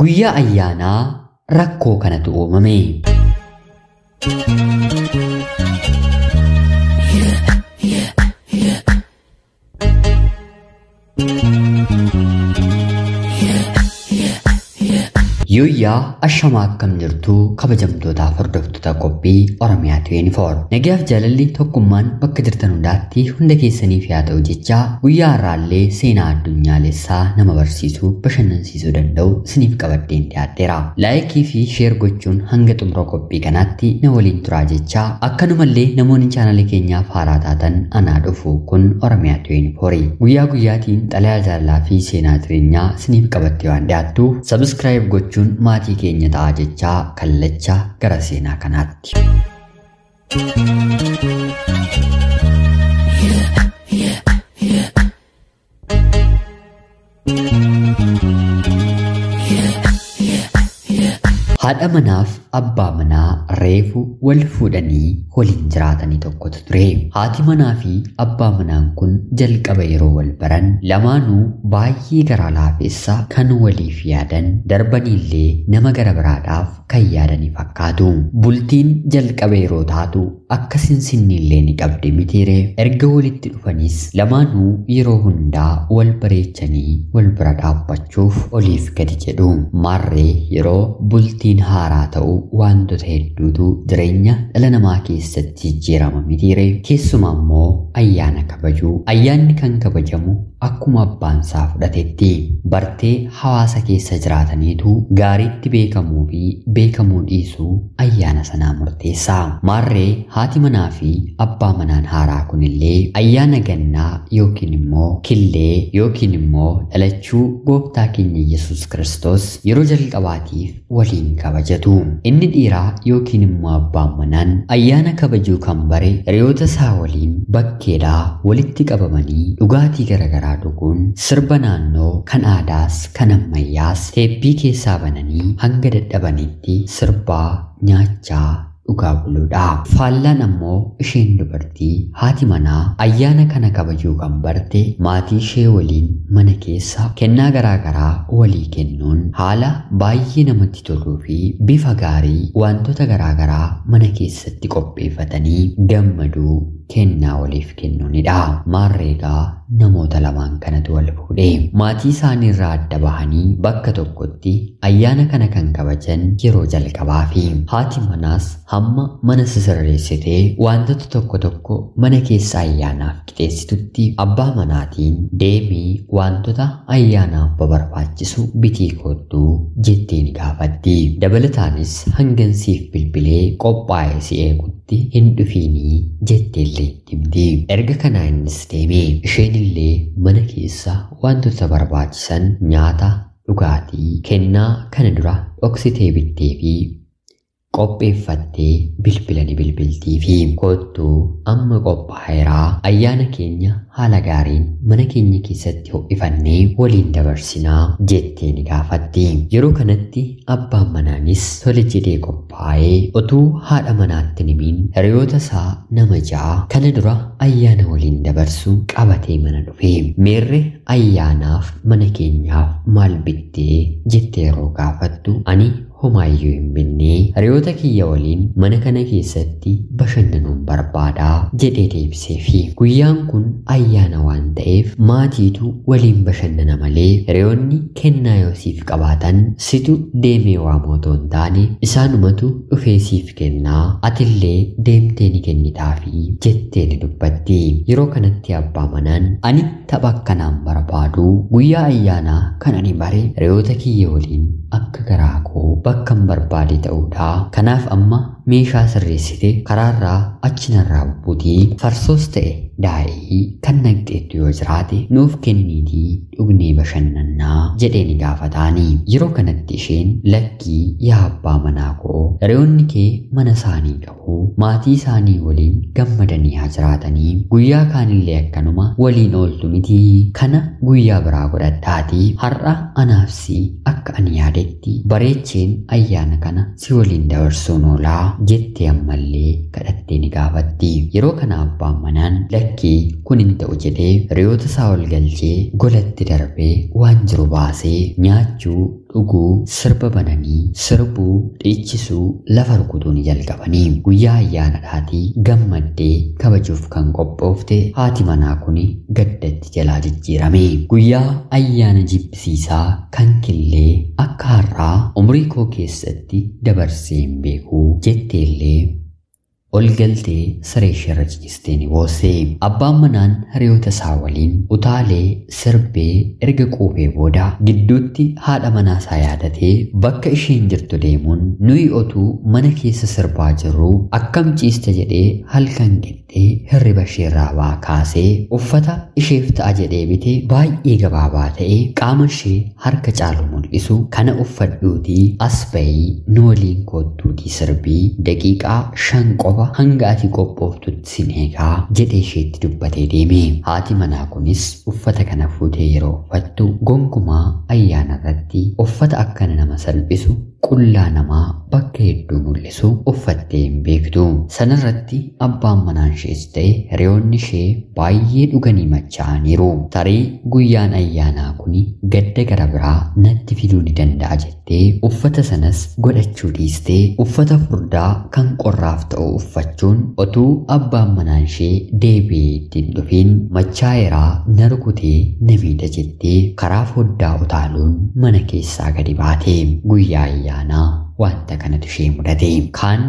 Guyyaa ayyaanaa rakkoo kanatu uumame. Yooyyaa ashamaa akkam jirtuu kabajamtootaaf hordoftoota qophii Oromiyaa 24. Nagayaaf jaalalli tokkummaan bakka jirtan hundaatti hunda keessaniif haa ta'u jechaa guyyaa har'aallee seenaa addunyaalessaa nama barsiisuu bashannansiisuu danda'u isiniif qabadheen dhiyaadheera. Laayikii fi sheer gochuun hanga xumura qophii kanaatti na waliin turaa jechaa akkanumallee namoonni chaanalii keenyaaf haaraa taatan anaa dhufu kun Oromiyaa 24. Guyyaa guyyaatiin xalayaa jaalalaa fi seenaa jireenyaa isiniif qabattee waan dhiyaattuuf sabiskiraayib gochuun maatii keenya ta'aa jechaa kallacha gara seenaa kanaatti. Haadha manaaf abbaa manaa reefu wal fuudhanii waliin jiraatanii tokkotu ture. Haati manaa fi abbaa manaan kun jalqaba yeroo wal baran lamaanuu baay'ee garaa laafessa kan waliif yaadan darbaniillee nama gara biraadhaaf kan yaadanii fakkaatu. Bultiin jalqaba yeroo taatu akka sinsinniillee ni qabdi mitiire. Erga walitti dhufanis lamaanuu yeroo hundaa wal bareechanii wal bira dhaabbachuuf oliif gadi jedhu. Maarree yeroo bultiin haaraa ta'u wantoota hedduutu jireenya dhala namaa keessatti jijjiirama mitiire. Keessumaa immoo ayyaana kabajuu. Ayyaanni kan kabajamu akkuma abbaan isaa fudhatetti bartee hawaasa keessa jiraataniitu gaariitti beekamuu fi beekamuu dhiisuu ayyaana sanaa murteessa. Maarree haati manaa fi abbaa manaan haaraa kunillee ayyaana gannaa yookiin immoo killee yookiin immoo dhalachuu gooftaa keenya Yesuus Kiristoos yeroo jalqabaatiif waliin kabajatu. Inni dhiiraa yookiin immoo abbaan manaan ayyaana kabajuu kan bare hiriyoota isaa waliin bakkeedhaa walitti qabamanii dhugaatii garaagaraa dhuguun sirba naannoo kan aadaas kan ammayyaas teeppii keessaa bananii hanga dadhabanitti sirbaa nyaachaa dhugaa buluudha. Faallaan ammoo isheen dubartii haati manaa ayyaana kana kabajuu kan barte maatii ishee waliin mana keessa kennaa garaagaraa walii kennuun haala baay'ee namatti toluu fi bifa gaarii wantoota garaagaraa mana keessatti qopheeffatanii gammaduu kennaa waliif kennuunidha. Maarreegaa namoota lamaan kanatu wal fuudhe. Maatii isaanii irraa adda bahanii bakka tokkotti ayyaana kana kan kabajan yeroo jalqabaa fi haati manaas hamma mana sisirreessitee wantoota tokko tokko mana keessa ayyaanaaf qixeessitutti abbaa manaatiin deemii wantoota ayyaanaaf barbaachisu bitii koottuu jettee ni gaafatti. Dabalataanis hangansiif bilbilee qophaa'ee si eegutti hin dhufiinii jettee illee itti himti. Erga kanaa innis deeme isheen illee mana keessa wantoota barbaachisan nyaata, dhugaatii, kennaa kana dura dhoksitee bittee fi qopheeffattee bilbila ni bilbiltii fi kottuu amma qophaa'eeraa ayyaana keenya haala gaariin mana keenya keessatti ho'ifannee waliin dabarsinaa jettee ni gaafatti. Yeroo kanatti abbaan manaanis tole jedhee qophaa'ee otuu haadha manaatti himiin hiriyoota isaa nama 6 kana dura ayyaana waliin dabarsu qabatee mana dhufe. Meerre ayyaanaaf mana keenyaaf maal bittee jettee yeroo gaafattu ani homaayyuu hin binnee hiriyoota kiyya waliin mana kana keessatti bashannanuun barbaadaa jedhee deebiseefi. Guyyaan kun ayyaana waan ta'eef maatiitu waliin bashannana malee hiriyoonni kennaa yoo siif qabaatan situ deemee waamu otoo hin taane isaanumatu dhufee siif kennaa atillee deemtee ni kennitaafi jettee ni dubbatti. Yeroo kanatti abbaa manaan ani tapha akkanaan barbaadu guyyaa ayyaanaa kan ani bare hiriyoota kiyya waliin akka garaa koo bakka hin barbaade ta'uudha. Kanaaf amma meeshaa sirreessite karaarraa achi narraa bubbutii farsoos ta'e daa'ii kan naqxeettu yoo jiraate nuuf kenniitii dhugnee bashannannaa jedhee ni gaafataani. Yeroo kanatti isheen lakkii yaa abbaa manaa koo hiriyoonni kee mana isaanii qabu maatii isaanii waliin gammadanii haa jiraatanii guyyaa kaanillee akkanuma waliin ooltu mitii kana guyyaa biraa godhadhaatii har'a anaaf si akka ani yaadetti bareecheen ayyaana kana si waliin dabarsuun oolaa jettee ammallee kadhattee ni gaafatti. Yeroo kana abbaan manaan Lakkii kun hin ta'u jedhee hiriyoota isaa ol galchee golatti darbee waan jiru baasee nyaachuu, dhuguu, sirba bananii sirbuu, dhiichisuu, lafa rukutuu ni jalqabanii. Guyyaa ayyaanadhaatii gammaddee kabajuuf kan qophoofte haati manaa kun gaddatti jalaa jijjiirame. Guyyaa ayyaana jibbisiisaa kan killee akka har'aa umrii koo keessatti dabarsee hin beeku jetteellee ol galtee siree isheerra ciistee ni boosse. Abbaan manaan hiriyoota isaa waliin utaalee sirbee erga quufee booda gidduutti haadha manaa isaa yaadatee bakka isheen jirtu deemuun nuyi otuu mana keessa sirbaa jirru akkam ciista jedhee halkan qixxee hirriba isheerraa baa kaasee uffata isheef ta'a jedhee bite baay'ee gabaabaa ta'e qaama ishee harka caalu mul'isu kana uffadhuutii as bahii nu waliin koottuutii sirbii daqiiqaa 5 qofa hanga ati qophooftutti sin eegaa jedhee isheetti dubbatee deeme. Haati manaa kunis uffata kana fuutee yeroo uffattu gonkumaa ayyaana irratti uffata akkana nama salphisu qullaa namaa bakka hedduu mul'isu uffattee hin beektu. Sanarratti abbaan manaan ishees ta'e hiriyoonni ishee baay'ee dhuganii machaa'aniiru. Tarii guyyaan ayyaanaa kun gadda gara biraa natti fiduu ni danda'a jettee uffata sanas godhachuu dhiistee uffata furdaa kan qorraaf ta'u uffachuun otuu abbaan manaan ishee deebi'ee ittiin dhufiin machaa'eeraa na rukutee na miidha jettee karaa foddaa utaaluun mana keessaa gadi baate. Guyyaa ayyaanaa wanta kanatu ishee mudate. Kaan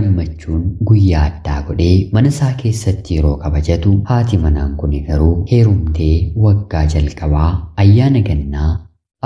gammachuun guyyaa addaa godhee mana isaa keessatti yeroo kabajatu haati manaan kun garuu heerumtee waggaa jalqabaa ayyaana gannaa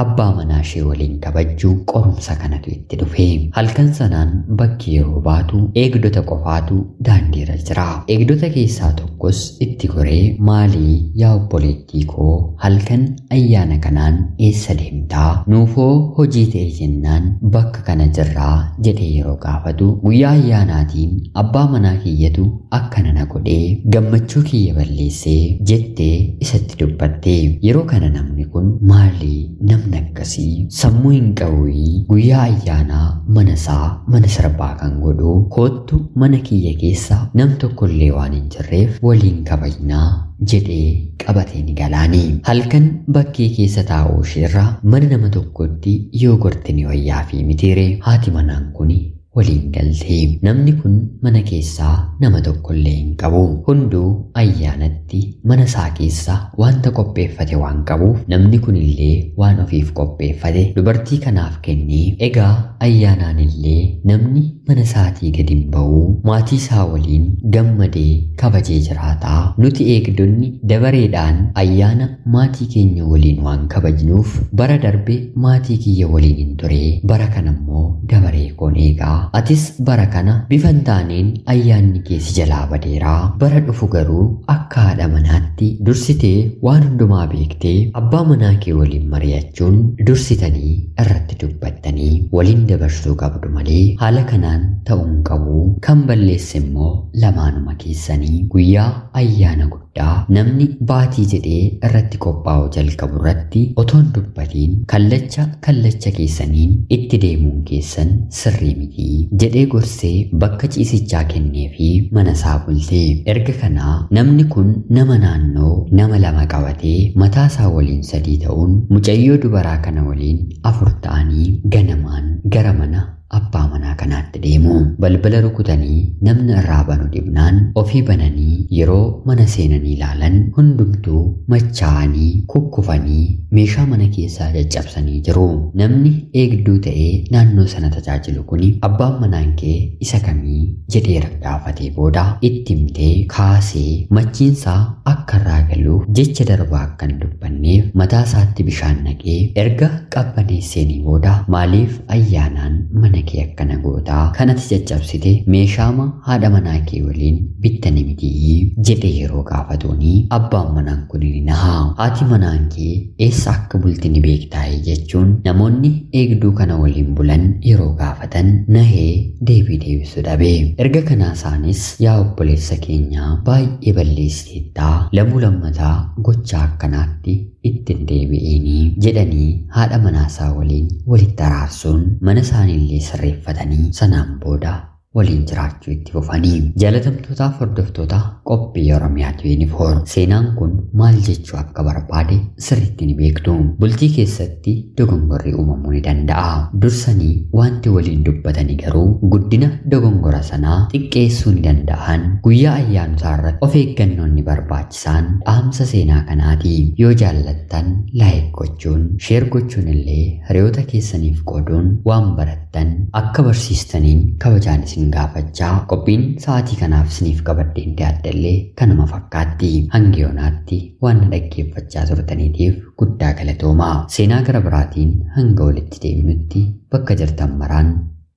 abbaa manaa ishee waliin kabajuu qorumsa kanatu itti dhufe. Halkan sanaan bakki yeroo baatu eegdota qofaatu daandiirra jira. Eegdota keessaa tokkos itti goree maalii yaa obboleettii koo halkan ayyaana kanaan eessa deemtaa? Nuufoo hojii ta'e jennaan bakka kana jirraa jedhee yeroo gaafatu guyyaa ayyaanaatiin abbaa manaa kiyyatu akkana na godhee gammachuu kiyya balleessee jettee isatti dubbatte. Yeroo kana namni kun maalii namni akkasii sammuu hin qabuyi guyyaa ayyaanaa mana isaa mana sirbaa kan godhu koottu mana kiyya keessa nam tokkollee waan hin jirreef waliin kabajnaa jedhee qabatee ni galaani. Halkan bakkee keessa taa'uu isheerraa mana nama tokkotti yoo gorte ni wayyaa fi mitiire haati manaan kuni waliin galtee. Namni kun mana keessaa nama tokkollee hin qabu. Hunduu ayyaanatti mana isaa keessa wanta qopheeffate waan qabuuf namni kunillee waan ofiif qopheeffate dubartii kanaaf kennee egaa ayyaanaan illee namni mana isaatii gadi hin ba'u maatii isaa waliin gammadee kabajee jiraataa. Nuti eegdonni dabareedhaan ayyaana maatii keenya waliin waan kabajnuuf bara darbe maatii kiyya waliin hin ture bara kana immoo dabaree koon eegaa. Atis bara kana bifa hin taaneen ayyaanni keessi jalaa badeeraa. Bara dhufu garuu akka haadha manaatti dursitee waan hundumaa beektee abbaa manaa kee waliin mari'achuun dursitanii irratti dubbattanii waliin dabarsuu qabdu malee haala kanaan ta'uu hin qabu. Kan balleesse immoo lamaanuma keessanii guyyaa ayyaana guddaa namni baatii jedhee irratti qophaa'u jalqabu irratti otoo hin dubbatiin kallacha kallacha keessaniin itti deemuun keessan sirrii miti jedhee gorsee bakka ciisichaa kennee fi mana isaa bultee. Erga kanaa namni kun nama naannoo nama lama qabatee mataa isaa waliin 3 ta'uun mucayyoo dubaraa kana waliin 4 ta'anii ganamaan gara mana abbaa manaa kanaatti deemu. Balbala rukutanii namni irraa banu dhibnaan ofii bananii yeroo mana seenanii ilaalan hundumtuu machaa'anii kukkufanii meeshaa mana keessaa caccabsanii jiru. Namni eegduu ta'ee naannoo sana tajaajilu kun abbaan manaan kee isa kamii jedhee gaafatee booda itti himtee kaasee machiinsaa akka irraa galuuf jecha darbaa akka hin dubbanneef mataa isaatti bishaan naqee erga qabbaneesseenii booda maaliif ayyaanaan mana kee akkana gootaa kan ati caccabsite meeshaama haadha manaa kee waliin bittani mitii jedhee yeroo gaafatuuni abbaan manaan kun ni naha. Haati manaan kee eessa akka bulti ni beektaa'e jechuun namoonni eegduu kana waliin bulan yeroo gaafatan nahee deebii deebisuu dhabe. Erga kanaa isaanis yaa obboleessa keenyaa baay'ee balleessiteettaa lamuu lammataa gochaa akkanaatti ittiin deebi'eenii jedhanii haadha manaasaa waliin walitti araarsuun mana isaaniillee sirreeffatanii sanaan booda waliin jiraachuu itti fufanii. Jaalatamtootaaf hordoftoota qophii Oromiyaa 24 seenaan kun maal jechuu akka barbaade sirriitti ni beektu. Bultii keessatti dogongorri uumamuu ni danda'a. Dursanii wanti waliin dubbatanii garuu guddina dogongora sanaa xiqqeessuu ni danda'an. Guyyaa ayyaanotaa irratti of eeggannoonni barbaachisaan dhaamsa seenaa kanaati. Yoo jaallattan like gochuun, share gochuun illee hiriyoota keessaniif qooduun waan barattan akka barsiistaniin kabajaan isin gaafachaa qophiin sa'aatii kanaaf isiniif qabadheen dhiyaadhe kanuma fakkaatti. Hanga yoonaatti waan na dhaggeeffachaa turtaniitiif guddaa galatoomaa. Seenaa gara biraatiin hanga walitti deebinutti bakka jirtan maraan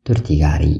turtii gaarii.